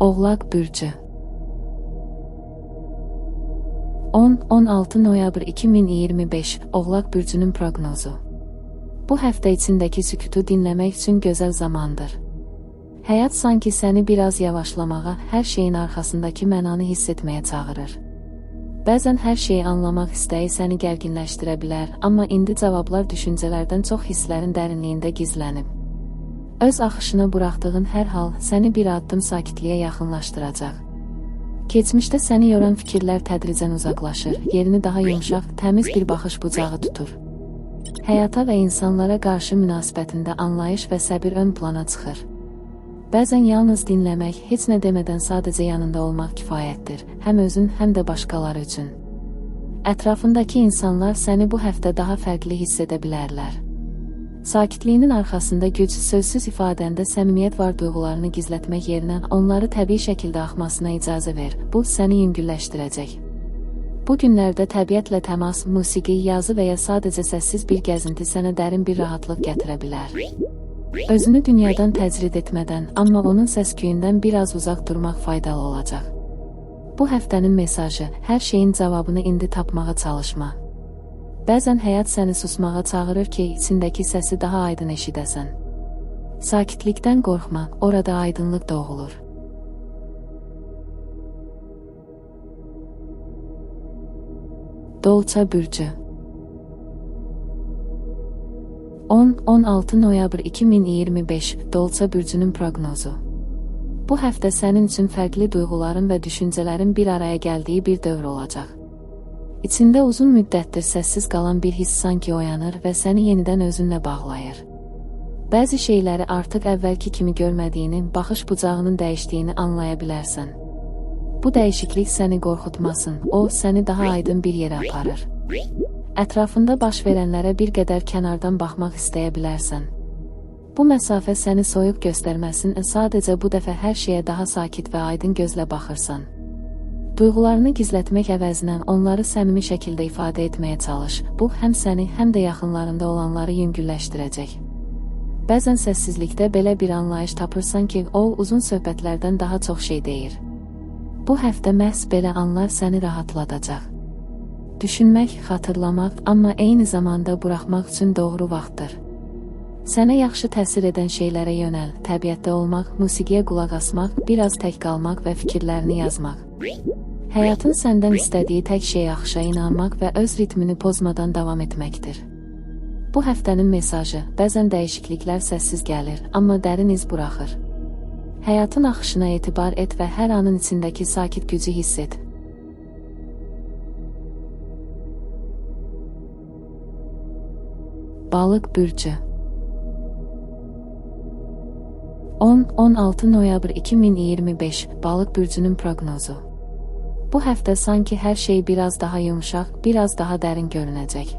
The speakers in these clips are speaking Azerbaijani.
Oğlaq bürcü. 10-16 noyabr 2025 Oğlaq bürcünün proqnozu. Bu həftə içindəki sükutu dinləmək üçün gözəl zamandır. Həyat sanki səni biraz yavaşlamağa, hər şeyin arxasındakı mənanı hiss etməyə çağırır. Bəzən hər şeyi anlamaq istəyi səni gərginləşdirə bilər, amma indi cavablar düşüncələrdən çox hisslərin dərinliyində gizlənib. Öz axışına buraxdığın hər hal səni bir addım sakitliyə yaxınlaşdıracaq. Keçmişdə səni yoran fikirlər tədricən uzaqlaşır, yerini daha yumşaq, təmiz bir baxış bucağı tutur. Həyata və insanlara qarşı münasibətində anlayış və səbir ön plana çıxır. Bəzən yalnız dinləmək, heç nə demədən sadəcə yanında olmaq kifayətdir, həm özün, həm də başqaları üçün. Ətrafındakı insanlar səni bu həftə daha fərqli hiss edə bilərlər. Sakitliyinin arxasında güc, sözsüz ifadəndə səmimiyyət var duyğularını gizlətmək yerinə onları təbii şəkildə axmasına icazə ver. Bu, səni yüngülləşdirəcək. Bu günlərdə təbiətlə təmas, musiqi, yazı və ya sadəcə səssiz bir gəzinti sənə dərin bir rahatlıq gətirə bilər. Özünü dünyadan təcrid etmədən, amma onun səs-küyündən biraz uzaq durmaq faydalı olacaq. Bu həftənin mesajı: hər şeyin cavabını indi tapmağa çalışma. Bəzən həyat səni susmağa çağırır ki, içindəki səsi daha aydın eşidəsən. Sakitlikdən qorxma, orada aydınlıq doğulur. Dolça bürcü. 10-16 noyabr 2025 Dolça bürcünün proqnozu. Bu həftə sənin üçün fərqli duyğuların və düşüncələrin bir araya gəldiyi bir dövr olacaq. İçində uzun müddətdir səssiz qalan bir hiss sanki oyanır və səni yenidən özünlə bağlayır. Bəzi şeyləri artıq əvvəlki kimi görmədiyini, baxış bucağının dəyişdiyini anlaya bilərsən. Bu dəyişiklik səni qorxutmasın, o, səni daha aydın bir yerə aparır. Ətrafında baş verənlərə bir qədər kənardan baxmaq istəyə bilərsən. Bu məsafə səni soyuq göstərməsin, sadəcə bu dəfə hər şeyə daha sakit və aydın gözlə baxırsan. Duyğularını gizlətmək əvəzinə onları səmimi şəkildə ifadə etməyə çalış. Bu, həm səni, həm də yaxınlarında olanları yüngülləşdirəcək. Bəzən səssizlikdə belə bir anlayış tapırsan ki, o, uzun söhbətlərdən daha çox şey deyir. Bu həftə məhz belə anlar səni rahatladacaq. Düşünmək, xatırlamaq, amma eyni zamanda buraxmaq üçün doğru vaxtdır. Sənə yaxşı təsir edən şeylərə yönəl, təbiətdə olmaq, musiqiyə qulaq asmaq, biraz tək qalmaq və fikirlərini yazmaq. Həyatın səndən istədiyi tək şey axışa inanmaq və öz ritmini pozmadan davam etməkdir. Bu həftənin mesajı: bəzən dəyişikliklər səssiz gəlir, amma dərin iz buraxır. Həyatın axışına etibar et və hər anın içindəki sakit gücü hiss et. Balıq bürcü. 10-16 noyabr 2025 Balıq bürcünün proqnozu. Bu həftə sanki hər şey biraz daha yumşaq, biraz daha dərin görünəcək.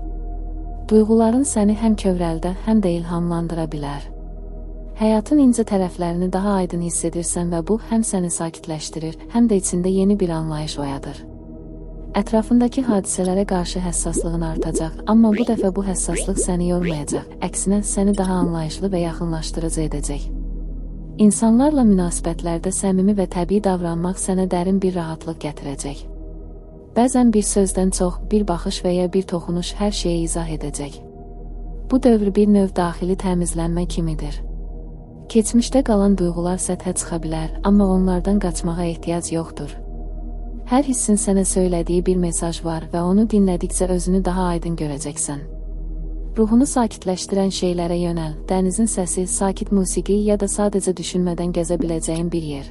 Duyğuların səni həm kövrəldə, həm də ilhamlandıra bilər. Həyatın incə tərəflərini daha aydın hiss edirsən və bu həm səni sakitləşdirir, həm də içində yeni bir anlayış oyadır. Ətrafındakı hadisələrə qarşı həssaslığın artacaq, amma bu dəfə bu həssaslıq səni yormayacaq, əksinə səni daha anlayışlı və yaxınlaşdırıcı edəcək. İnsanlarla münasibətlərdə səmimi və təbii davranmaq sənə dərin bir rahatlıq gətirəcək. Bəzən bir sözdən çox, bir baxış və ya bir toxunuş hər şeyi izah edəcək. Bu dövr bir növ daxili təmizlənmə kimidir. Keçmişdə qalan duyğular səthə çıxa bilər, amma onlardan qaçmağa ehtiyac yoxdur. Hər hissin sənə söylədiyi bir mesaj var və onu dinlədikcə özünü daha aydın görəcəksən. Ruhunu sakitləşdirən şeylərə yönəl, dənizin səsi, sakit musiqi ya da sadəcə düşünmədən gəzə biləcəyin bir yer.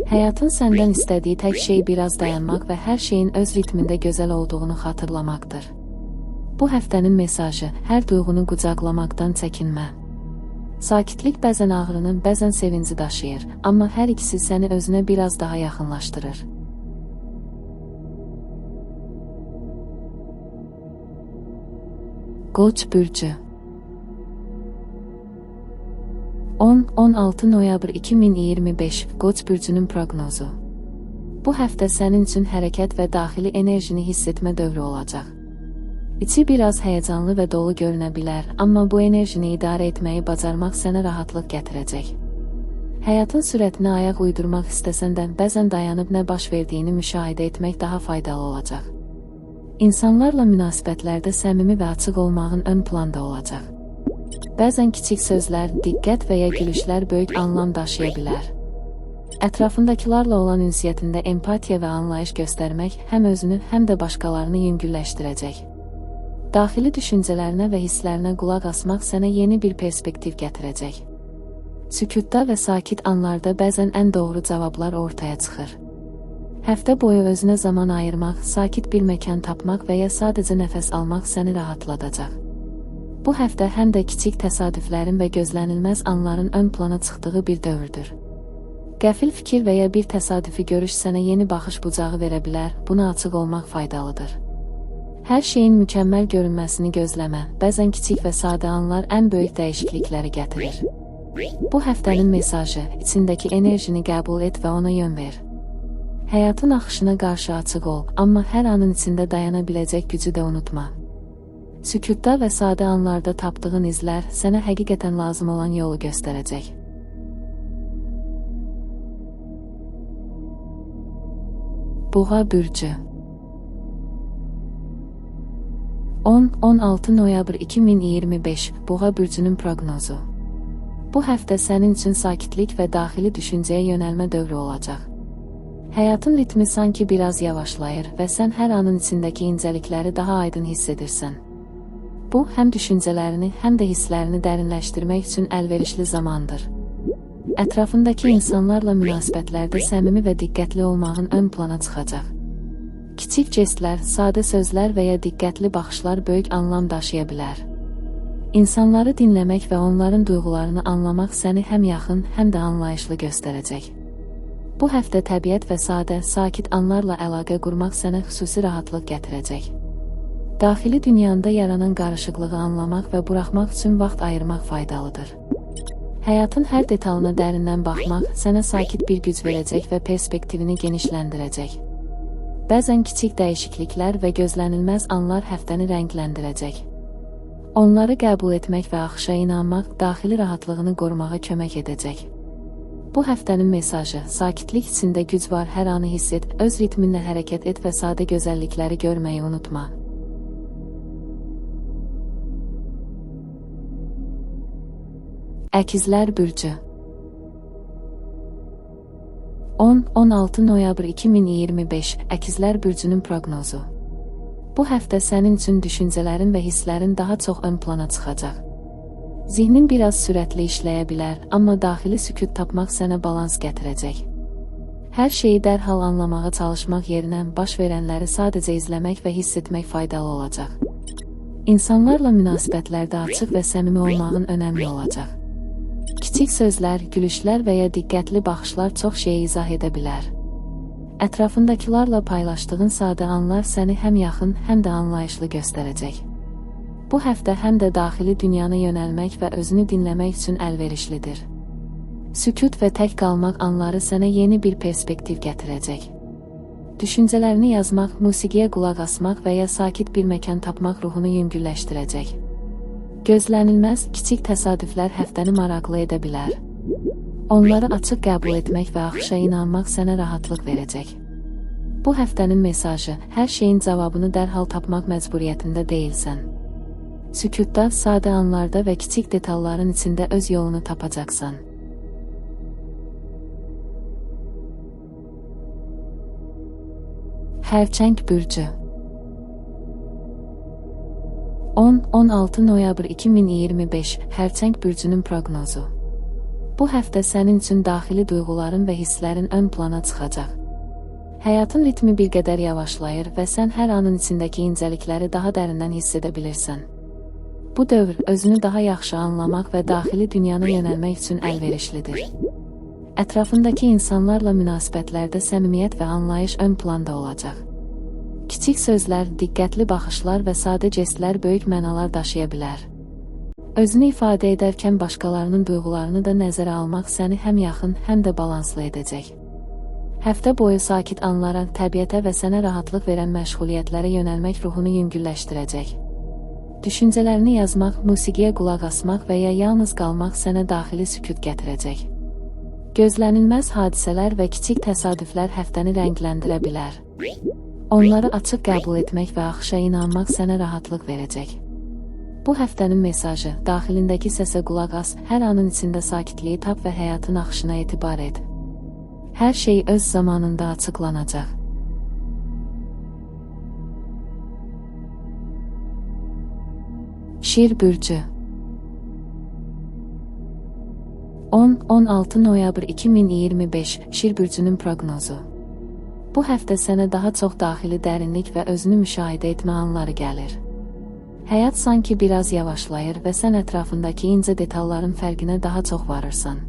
Həyatın səndən istədiyi tək şey biraz dayanmaq və hər şeyin öz ritmində gözəl olduğunu xatırlamaqdır. Bu həftənin mesajı: hər duyğunu qucaqlamaqdan çəkinmə. Sakitlik bəzən ağrını, bəzən sevinci daşıyır, amma hər ikisi səni özünə biraz daha yaxınlaşdırır. Qoç bürcü. 10-16 noyabr 2025 Qoç bürcünün proqnozu. Bu həftə sənin üçün hərəkət və daxili enerjini hiss etmə dövrü olacaq. İçi biraz həyəcanlı və dolu görünə bilər, amma bu enerjini idarə etməyi bacarmaq sənə rahatlıq gətirəcək. Həyatın sürətinə ayaq uydurmaq istəsən də, bəzən dayanıb nə baş verdiyini müşahidə etmək daha faydalı olacaq. İnsanlarla münasibətlərdə səmimi və açıq olmağın ön planda olacaq. Bəzən kiçik sözlər, diqqət və ya gülüşlər böyük anlam daşıya bilər. Ətrafındakılarla olan ünsiyyətində empatiya və anlayış göstərmək həm özünü, həm də başqalarını yüngülləşdirəcək. Daxili düşüncələrinə və hisslərinə qulaq asmaq sənə yeni bir perspektiv gətirəcək. Sükutda və sakit anlarda bəzən ən doğru cavablar ortaya çıxır. Həftə boyu özünə zaman ayırmaq, sakit bir məkan tapmaq və ya sadəcə nəfəs almaq səni rahatladacaq. Bu həftə həm də kiçik təsadüflərin və gözlənilməz anların ön plana çıxdığı bir dövrdür. Qəfil fikir və ya bir təsadüfi görüş sənə yeni baxış bucağı verə bilər, buna açıq olmaq faydalıdır. Hər şeyin mükəmməl görünməsini gözləmə, bəzən kiçik və sadə anlar ən böyük dəyişiklikləri gətirir. Bu həftənin mesajı, içindəki enerjini qəbul et və ona yön ver. Həyatın axışına qarşı açıq ol, amma hər anın içində dayana biləcək gücü də unutma. Sükutda və sadə anlarda tapdığın izlər sənə həqiqətən lazım olan yolu göstərəcək. Boğa bürcü 10-16 noyabr 2025 Boğa bürcünün proqnozu. Bu həftə sənin üçün sakitlik və daxili düşüncəyə yönəlmə dövrü olacaq. Həyatın ritmi sanki biraz yavaşlayır və sən hər anın içindəki incəlikləri daha aydın hiss edirsən. Bu, həm düşüncələrini, həm də hisslərini dərinləşdirmək üçün əlverişli zamandır. Ətrafındakı insanlarla münasibətlərdə səmimi və diqqətli olmağın ön plana çıxacaq. Kiçik jestlər, sadə sözlər və ya diqqətli baxışlar böyük anlam daşıya bilər. İnsanları dinləmək və onların duyğularını anlamaq səni həm yaxın, həm də anlayışlı göstərəcək. Bu həftə təbiət və sadə, sakit anlarla əlaqə qurmaq sənə xüsusi rahatlıq gətirəcək. Daxili dünyanda yaranan qarışıqlığı anlamaq və buraxmaq üçün vaxt ayırmaq faydalıdır. Həyatın hər detalına dərindən baxmaq sənə sakit bir güc verəcək və perspektivini genişləndirəcək. Bəzən kiçik dəyişikliklər və gözlənilməz anlar həftəni rəngləndirəcək. Onları qəbul etmək və axışa inanmaq daxili rahatlığını qorumağa kömək edəcək. Bu həftənin mesajı, sakitlik içində güc var, hər anı hiss et, öz ritminlə hərəkət et və sadə gözəllikləri görməyi unutma. Əkizlər bürcü 10-16 noyabr 2025 Əkizlər bürcünün proqnozu. Bu həftə sənin üçün düşüncələrin və hisslərin daha çox ön plana çıxacaq. Zihnin biraz sürətli işləyə bilər, amma daxili sükut tapmaq sənə balans gətirəcək. Hər şeyi dərhal anlamağa çalışmaq yerinə baş verənləri sadəcə izləmək və hiss etmək faydalı olacaq. İnsanlarla münasibətlərdə açıq və səmimi olmağın önəmli olacaq. Kiçik sözlər, gülüşlər və ya diqqətli baxışlar çox şeyi izah edə bilər. Ətrafındakılarla paylaşdığın sadə anlar səni həm yaxın, həm də anlayışlı göstərəcək. Bu həftə həm də daxili dünyana yönəlmək və özünü dinləmək üçün əlverişlidir. Sükut və tək qalmaq anları sənə yeni bir perspektiv gətirəcək. Düşüncələrini yazmaq, musiqiyə qulaq asmaq və ya sakit bir məkan tapmaq ruhunu yüngülləşdirəcək. Gözlənilməz, kiçik təsadüflər həftəni maraqlı edə bilər. Onları açıq qəbul etmək və axışa inanmaq sənə rahatlıq verəcək. Bu həftənin mesajı, hər şeyin cavabını dərhal tapmaq məcburiyyətində deyilsən. Sükutda, sadə anlarda və kiçik detalların içində öz yolunu tapacaqsan. Xərçəng bürcü 10-16 noyabr 2025 Xərçəng bürcünün proqnozu. Bu həftə sənin üçün daxili duyğuların və hisslərin ön plana çıxacaq. Həyatın ritmi bir qədər yavaşlayır və sən hər anın içindəki incəlikləri daha dərindən hiss edə bilirsən. Bu dövr özünü daha yaxşı anlamaq və daxili dünyana yönəlmək üçün əlverişlidir. Ətrafındakı insanlarla münasibətlərdə səmimiyyət və anlayış ön planda olacaq. Kiçik sözlər, diqqətli baxışlar və sadə jestlər böyük mənalar daşıya bilər. Özünü ifadə edərkən başqalarının duyğularını da nəzərə almaq səni həm yaxın, həm də balanslı edəcək. Həftə boyu sakit anlara, təbiətə və sənə rahatlıq verən məşğuliyyətlərə yönəlmək ruhunu yüngülləşdirəcək. Düşüncələrini yazmaq, musiqiyə qulaq asmaq və ya yalnız qalmaq sənə daxili sükut gətirəcək. Gözlənilməz hadisələr və kiçik təsadüflər həftəni rəngləndirə bilər. Onları açıq qəbul etmək və axışa inanmaq sənə rahatlıq verəcək. Bu həftənin mesajı: daxilindəki səsə qulaq as, hər anın içində sakitliyi tap və həyatın axışına etibar et. Hər şey öz zamanında açıqlanacaq. Şir bürcü. 10-16 noyabr 2025 Şir bürcünün proqnozu. Bu həftə sənə daha çox daxili dərinlik və özünü müşahidə etmə anları gəlir. Həyat sanki biraz yavaşlayır və sən ətrafındakı incə detalların fərqinə daha çox varırsan.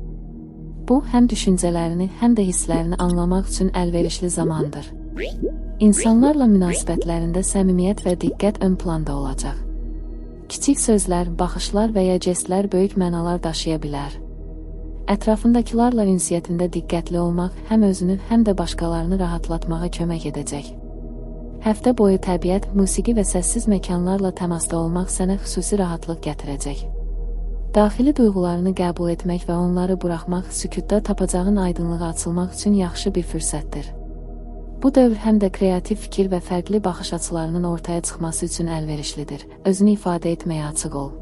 Bu, həm düşüncələrini, həm də hisslərini anlamaq üçün əlverişli zamandır. İnsanlarla münasibətlərində səmimiyyət və diqqət ön planda olacaq. Kiçik sözlər, baxışlar və ya jestlər böyük mənalar daşıya bilər. Ətrafındakılarla ünsiyyətində diqqətli olmaq həm özünü, həm də başqalarını rahatlatmağa kömək edəcək. Həftə boyu təbiət, musiqi və səssiz məkanlarla təmasda olmaq sənə xüsusi rahatlıq gətirəcək. Daxili duyğularını qəbul etmək və onları buraxmaq, sükutda tapacağın aydınlığa açılmaq üçün yaxşı bir fürsətdir. Bu dövr həm də kreativ fikir və fərqli baxış açılarının ortaya çıxması üçün əlverişlidir. Özünü ifadə etməyə açıq ol.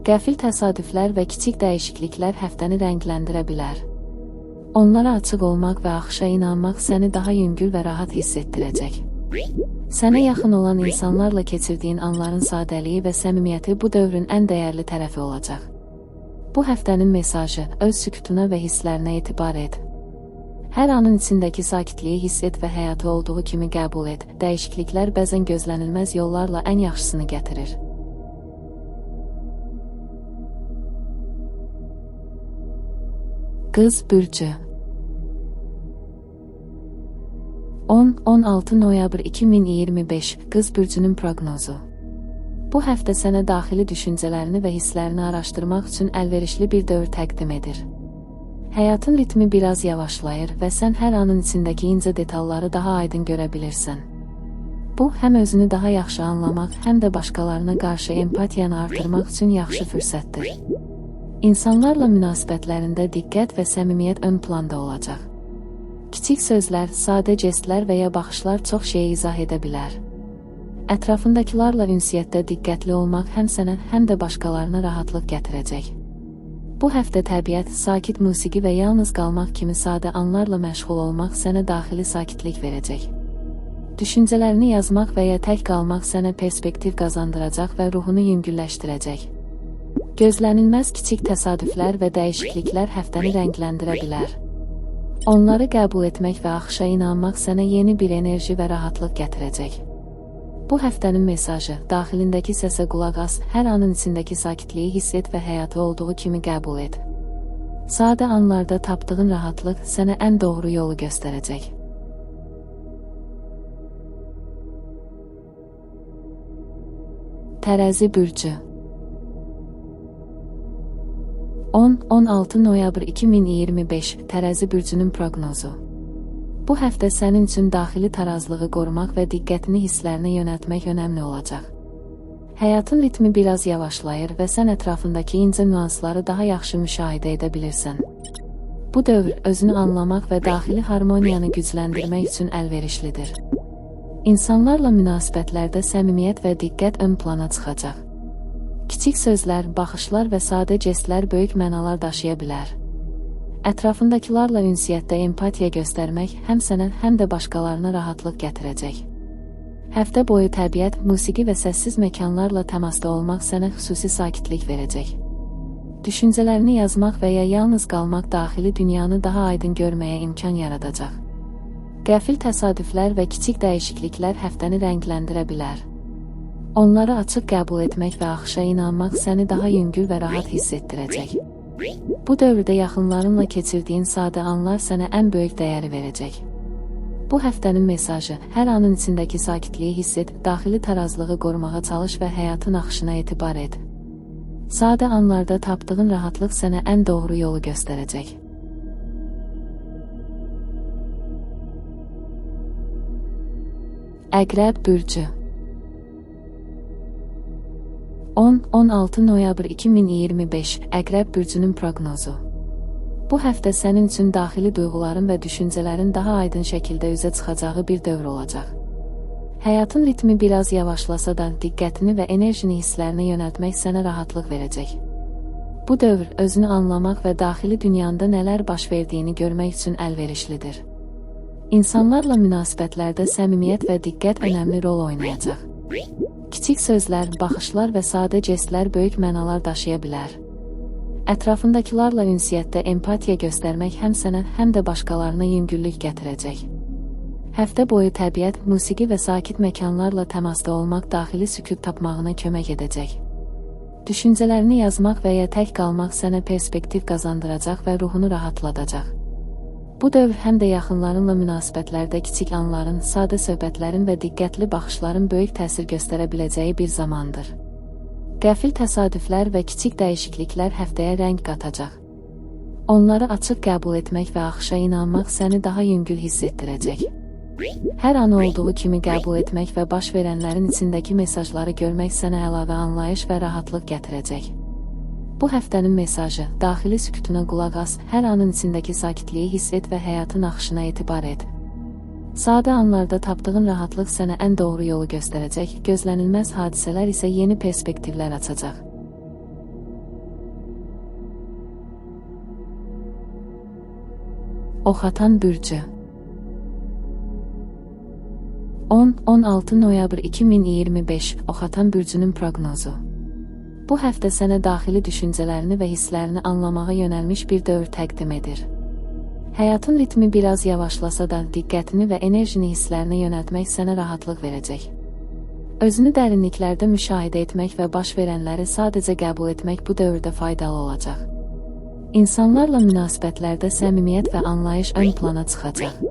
Qəfil təsadüflər və kiçik dəyişikliklər həftəni rəngləndirə bilər. Onlara açıq olmaq və axışa inanmaq səni daha yüngül və rahat hiss etdirəcək. Sənə yaxın olan insanlarla keçirdiyin anların sadəliyi və səmimiyyəti bu dövrün ən dəyərli tərəfi olacaq. Bu həftənin mesajı: öz sükutuna və hisslərinə etibar et. Hər anın içindəki sakitliyi hiss et və həyatı olduğu kimi qəbul et. Dəyişikliklər bəzən gözlənilməz yollarla ən yaxşısını gətirir. Qız bürcü. 10-16 noyabr 2025 Qız bürcünün proqnozu. Bu həftə sənə daxili düşüncələrini və hisslərini araşdırmaq üçün əlverişli bir dövr təqdim edir. Həyatın ritmi biraz yavaşlayır və sən hər anın içindəki incə detalları daha aydın görə bilirsən. Bu, həm özünü daha yaxşı anlamaq, həm də başqalarına qarşı empatiyanı artırmaq üçün yaxşı fürsətdir. İnsanlarla münasibətlərində diqqət və səmimiyyət ön planda olacaq. Kiçik sözlər, sadə jestlər və ya baxışlar çox şeyi izah edə bilər. Ətrafındakılarla ünsiyyətdə diqqətli olmaq həm sənə, həm də başqalarına rahatlıq gətirəcək. Bu həftə təbiət, sakit musiqi və yalnız qalmaq kimi sadə anlarla məşğul olmaq sənə daxili sakitlik verəcək. Düşüncələrini yazmaq və ya tək qalmaq sənə perspektiv qazandıracaq və ruhunu yüngülləşdirəcək. Gözlənilməz kiçik təsadüflər və dəyişikliklər həftəni rəngləndirə bilər. Onları qəbul etmək və axışa inanmaq sənə yeni bir enerji və rahatlıq gətirəcək. Bu həftənin mesajı: daxilindəki səsə qulaq as, hər anın içindəki sakitliyi hiss et və həyatı olduğu kimi qəbul et. Sadə anlarda tapdığın rahatlıq sənə ən doğru yolu göstərəcək. Tərəzi bürcü. 10-16 noyabr 2025 Tərəzi bürcünün proqnozu. Bu həftə sənin üçün daxili tarazlığı qorumaq və diqqətini hisslərinə yönəltmək önəmli olacaq. Həyatın ritmi biraz yavaşlayır və sən ətrafındakı incə nüansları daha yaxşı müşahidə edə bilirsən. Bu dövr özünü anlamaq və daxili harmoniyanı gücləndirmək üçün əlverişlidir. İnsanlarla münasibətlərdə səmimiyyət və diqqət ön plana çıxacaq. Kiçik sözlər, baxışlar və sadə jestlər böyük mənalar daşıya bilər. Ətrafındakılarla ünsiyyətdə empatiya göstərmək həm sənə, həm də başqalarına rahatlıq gətirəcək. Həftə boyu təbiət, musiqi və səssiz məkanlarla təmasda olmaq sənə xüsusi sakitlik verəcək. Düşüncələrini yazmaq və ya yalnız qalmaq daxili dünyanı daha aydın görməyə imkan yaradacaq. Qəfil təsadüflər və kiçik dəyişikliklər həftəni rəngləndirə bilər. Onları açıq qəbul etmək və axışa inanmaq səni daha yüngül və rahat hiss etdirəcək. Bu dövrdə yaxınlarınla keçirdiyin sadə anlar sənə ən böyük dəyəri verəcək. Bu həftənin mesajı: hər anın içindəki sakitliyi hiss et, daxili tarazlığı qorumağa çalış və həyatın axışına etibar et. Sadə anlarda tapdığın rahatlıq sənə ən doğru yolu göstərəcək. Əqrəb bürcü. 10-16 noyabr 2025 Əqrəb bürcünün proqnozu. Bu həftə sənin üçün daxili duyğuların və düşüncələrin daha aydın şəkildə üzə çıxacağı bir dövr olacaq. Həyatın ritmi biraz yavaşlasa da, diqqətini və enerjini hisslərinə yönəltmək sənə rahatlıq verəcək. Bu dövr, özünü anlamaq və daxili dünyanda nələr baş verdiyini görmək üçün əlverişlidir. İnsanlarla münasibətlərdə səmimiyyət və diqqət önəmli rol oynayacaq. Kiçik sözlər, baxışlar və sadə jestlər böyük mənalar daşıya bilər. Ətrafındakılarla ünsiyyətdə empatiya göstərmək həm sənə, həm də başqalarına yüngüllük gətirəcək. Həftə boyu təbiət, musiqi və sakit məkanlarla təmasda olmaq daxili sükut tapmağına kömək edəcək. Düşüncələrini yazmaq və ya tək qalmaq sənə perspektiv qazandıracaq və ruhunu rahatladacaq. Bu dövr həm də yaxınlarınla münasibətlərdə kiçik anların, sadə söhbətlərin və diqqətli baxışların böyük təsir göstərə biləcəyi bir zamandır. Qəfil təsadüflər və kiçik dəyişikliklər həftəyə rəng qatacaq. Onları açıq qəbul etmək və axışa inanmaq səni daha yüngül hiss etdirəcək. Hər anı olduğu kimi qəbul etmək və baş verənlərin içindəki mesajları görmək sənə əlavə anlayış və rahatlıq gətirəcək. Bu həftənin mesajı: daxili sükutuna qulaq as, hər anın içindəki sakitliyi hiss et və həyatın axışına etibar et. Sadə anlarda tapdığın rahatlıq sənə ən doğru yolu göstərəcək, gözlənilməz hadisələr isə yeni perspektivlər açacaq. Oxatan Bürcü 10-16 noyabr 2025 Oxatan Bürcünün proqnozu. Bu həftə sənə daxili düşüncələrini və hisslərini anlamağa yönəlmiş bir dövr təqdim edir. Həyatın ritmi biraz yavaşlasa da, diqqətini və enerjini hisslərinə yönəltmək sənə rahatlıq verəcək. Özünü dərinliklərdə müşahidə etmək və baş verənləri sadəcə qəbul etmək bu dövrdə faydalı olacaq. İnsanlarla münasibətlərdə səmimiyyət və anlayış ön plana çıxacaq.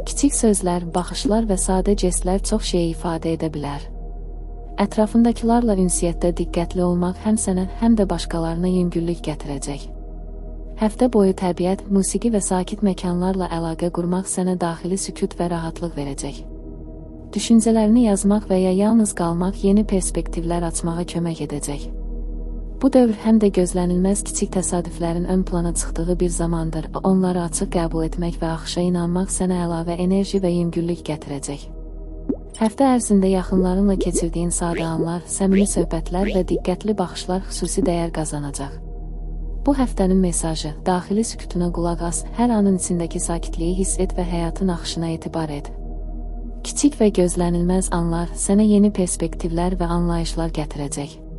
Kiçik sözlər, baxışlar və sadə jestlər çox şeyi ifadə edə bilər. Ətrafındakılarla ünsiyyətdə diqqətli olmaq həm sənə, həm də başqalarına yüngüllük gətirəcək. Həftə boyu təbiət, musiqi və sakit məkanlarla əlaqə qurmaq sənə daxili sükut və rahatlıq verəcək. Düşüncələrini yazmaq və ya yalnız qalmaq yeni perspektivlər açmağa kömək edəcək. Bu dövr həm də gözlənilməz kiçik təsadüflərin ön plana çıxdığı bir zamandır. Onları açıq qəbul etmək və axışa inanmaq sənə əlavə enerji və yüngüllük gətirəcək. Həftə ərzində yaxınlarınla keçirdiyin sadə anlar, səmimi söhbətlər və diqqətli baxışlar xüsusi dəyər qazanacaq. Bu həftənin mesajı: daxili sükutuna qulaq as, hər anın içindəki sakitliyi hiss et və həyatın axışına etibar et. Kiçik və gözlənilməz anlar sənə yeni perspektivlər və anlayışlar gətirəcək.